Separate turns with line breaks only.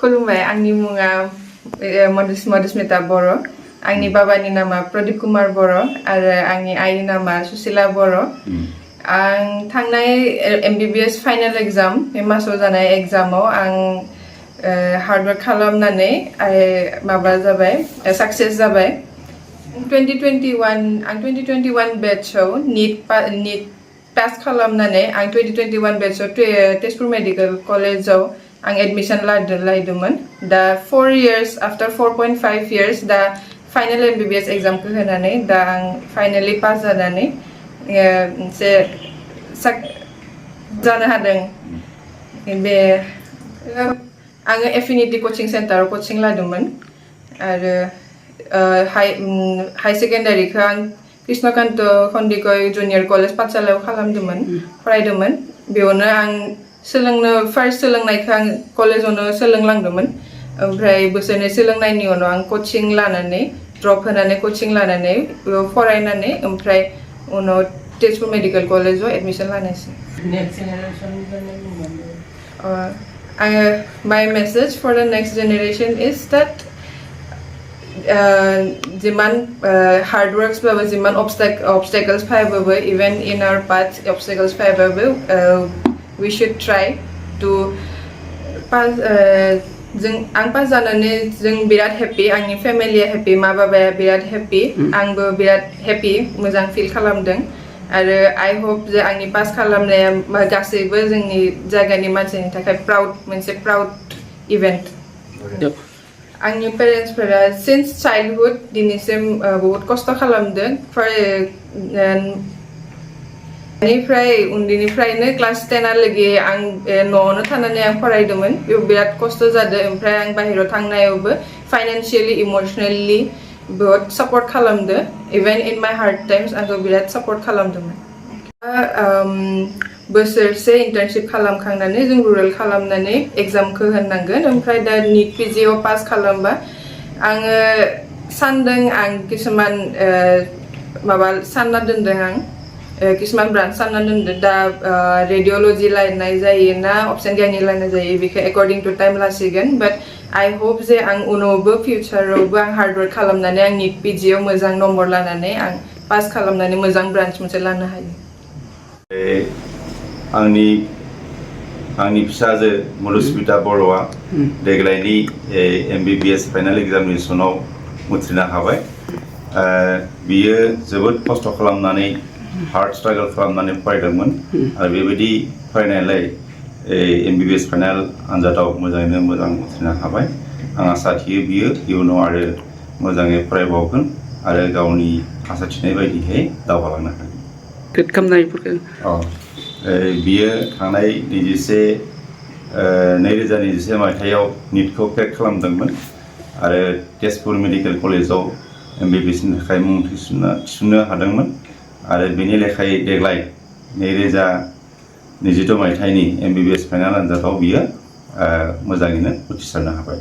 खुलुमबाय आंनि मुङा मधुस्मिता बर' आंनि बाबानि नामा प्रदीप कुमार बर' आरो आंनि आइनि नामा सुशीला बर' आं थांनाय MBBS फाइनाल एग्जाम बे मासाव जानाय एग्जामाव आं हार्डवर्क खालामनानै माबा जाबाय साक्सेस जाबाय 2021 बैचआव नीट पास खालामनानै आं 2021 बैचआव तेजपुर मेडिकल कलेजाव आं एडमिशन लादोंमोन दा 4 years after 4.5 years दा फाइनाल MBBS एग्जामखौ होनानै दा आं फाइनाली पास जानानै मोनसे जानो हादों बे आङो एफिनिटी कोचिं सेन्टाराव कोचिं लादोंमोन आरो हाई सेकेन्डारिखौ आं कृष्णकान्त खन्दिकय जुनियर कलेज पाठशालायाव खालामदोंमोन फरायदोंमोन बेयावनो आं फार्स्ट सोलोंनायखौ आं कलेजावनो सोलोंलांदोंमन ओमफ्राय बोसोरनै सोलोंनायनि उनाव आं कोचिं लानानै ड्रप होनानै कोचिं लानानै फरायनानै ओमफ्राय उनाव तेजपुर मेडिकल कलेजाव admission लानायसै my message for the next generation is that जिमान hard works बाबो जिमान obstacles फायबाबो even in our path obstacles फायबाबो we should try to pass आं पास जानानै जों बिराद हैप्पी आंनि फेमिलिया हैप्पी मा बाबाया बिराद हैप्पी आंबो बिराद हैप्पी मोजां फिल खालामदों आरो आई होप जे आंनि पास खालामनाया गासैबो जोंनि जायगानि मानसिनि थाखाय मोनसे प्राउड इभेन्ट आंनि पेरेन्ट्सफोरा सिन्स चाइल्डहुड दिनैसिम बहुत खस्थ' खालामदों उन्दैनिफ्रायनो क्लास 10 आं न'आवनो थानानै आं फरायदोंमोन बेयाव बिराद खस्थ' जादों ओमफ्राय आं बाहेरायाव थांनायावबो फाइनान्शियली इमोसनेलि बहुत सापर्ट खालामदों even in my hard times आंखौ बिराद सापर्ट खालामदोंमोन बोसोरसे इन्टार्नशिप खालामखांनानै जों रुरेल खालामनानै एग्जामखौ होनांगोन ओमफ्राय दा नीट PGआव पास खालामबा आङो सानदों आं किसुमान माबा सानना दोनदों आं किसुमान ब्रान्च सानना दोनदों दा रेडियोलॉजी लायनाय जायो ना अपशन गायनि लायनाय जायो बेखौ एकर्डिं टु टाइम लासिगोन बाट आई होप जे आं उनावबो फिउचारावबो आं हार्डवर्क खालामनानै आं नीट PGआव मोजां नम्बर लानानै आं पास खालामनानै मोजां ब्रान्च मोनसे लानो हायो
आंनि फिसाजो मधुस्मिता बर'आ देग्लायनि MBBS फाइनाल एग्जामिनेसनाव उथ्रिनो हाबाय बियो जोबोद खस्थ' खालामनानै हार्ड स्ट्रागल खालामनानै फरायदोंमोन आरो बेबायदि फरायनायलाय MBBS फाइनाल आनजादाव मोजाङैनो मोजां उथ्रिनो हाबाय आं आसा थियो बियो इयुनाव आरो मोजाङै फरायबावगोन आरो गावनि आसा थिनाय बायदियै दावगालांनो हागोन बियो थांनाय 2021 मायथाइयाव नीटखौ क्रेक खालामदोंमोन आरो तेजपुर मेडिकल कलेजाव MBBSनि थाखाय मुं थिसननो हादोंमोन आरो बेनि लेखायै देग्लाय 2022 मायथाइनि MBBS फाइनाल आनजादाव बियो मोजाङैनो उथ्रिसारनो हाबाय